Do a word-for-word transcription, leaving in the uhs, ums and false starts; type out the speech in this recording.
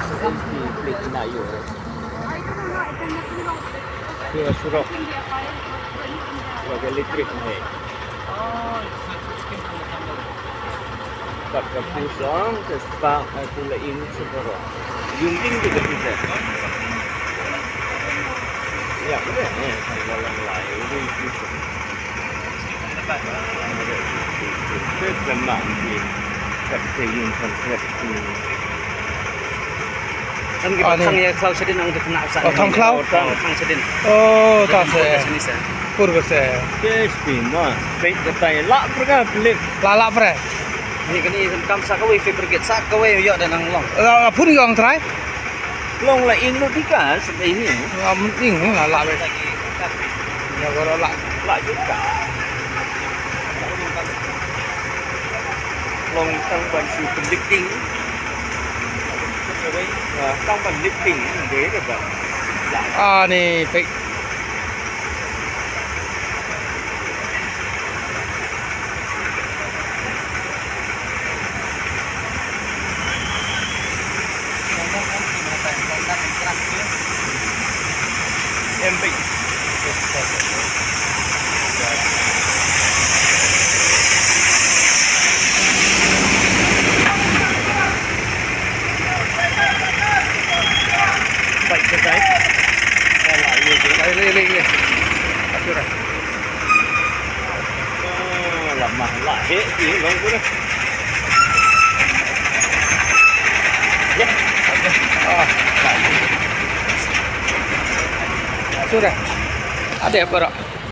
Plate na ïoh. Pura surok. Pura electric ni. Pat ka pung song, ka spa, eh, tu la ing sa baroh. Yung ding tu ka tu sa. Ya, boleh. Eh, sa balang lai, boleh tu sa. Ka sma ni. Ka te yung kan trek tu. Kan ki Ah, ni. Thang ïa khlaw shadien ang dei kena sa. Oh, thang khlaw? Oh, thang. Thang shadien. Oh, thang se. Shadien se. Pur ba se. Ke spi ma. Peit ka tai la pur ka pelik. La la pre. Ni kani kam sa kawei fabricate sa kawei ïoh da nang long. La, la pun ïoh ang trai. Long la ing lut di ka sa ini. Am ing la la be. Ïa ko la. La juga. Long tang ban shu pynlip ding. Tang ban lip ding. Dei ka ba. Ah, ni pek. Lai, lai, lai, lai. Asyik dah. Oh, lamah lah. Eh, eh, bang tu dah. Ya. Ah. Asyik dah. Ada apa dah?